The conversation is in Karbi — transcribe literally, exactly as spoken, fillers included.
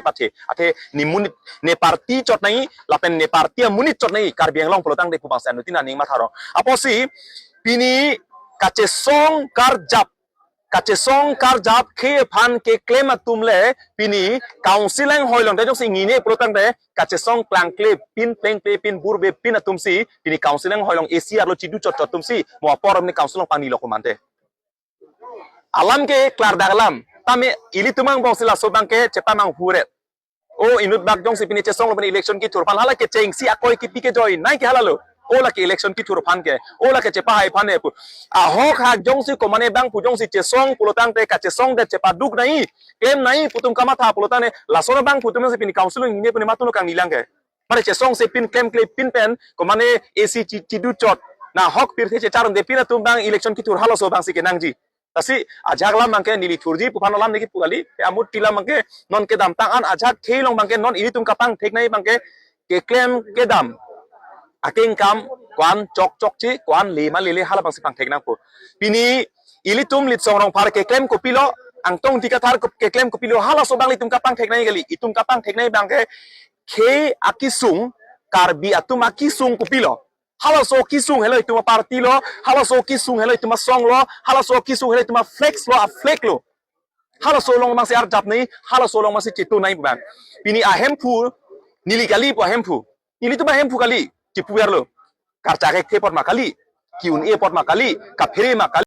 athe, athe ne monit, ne party chot nangji, lapen ne party amonit chot nangji Karbi Anglong pulotangte pu abangsi anuttin aning matha rong. Apotsi pini kachesong karjap, kachesong karjap khei aphan keklem atum le pini council anghoi along te jongsi nginine pulotangte kachesong klangkle pin plengple pin burbe pin atumsi pini council anghoi along A C arlo chidu chot chot atumsi mo apor ne council along pangni lo komante. Alam ke klardak alam. Tame ilitum angbongsi laso abangke chepamang hure. O inut bak jongsi pini chesong lo pini election kethur aphan hala kechengsi akoi kipi kejoi nai ke hala lo. O lake election kethur aphan ke. O lake chepahai aphan ke pu. Ahok hak jongsi komane abang pu jongsi chesong pulotangte kachesongdet chepaduk nangji, klem nangji pu atum kamatha pulotangte lason abang pu atum si pini council nginine pu ne matunu kangni lang ke. Mane chesongse pin klemkle pin pen komane A C chi-, chidu chot. Na hok pirthe checharunde pin atum abang election kethur halaso abangsi kenangji. Lasi ajahak alam abangke neli thurji pu aphan alam neli pu kali. Amut pi alam abangke non kedamtang an ajahak khei along abangke non ilitum kapangthek nangji abangke keklem kedam akengkam ko-an chokchokche ko-an lema lele hala abangsi pangthek nangpo. Pini ilitum Litsong Rongphar keklem kopilo, Angtong Ingti Kathar ke-, keklem kopilo, halaso abang ilitum kapangthek nangji kali. Itum kapangthek nangji abangke khei akesung, Karbi atum akesung kopilo. Halaso kesung helo itum aparty lo, halaso kesung helo itum asong lo, halaso kesung helo itum aflex lo, aflag lo. Halaso along abangsi arjap nangji, halaso along abangsi chetu nangji pu abang. Pini ahemphu, neli kali pu ahemphu. Nelitum ahemphu kali, chipuver lo. Karchak ekthe apot ma kali, ki-un-e apot ma kali, kaphere ma kali.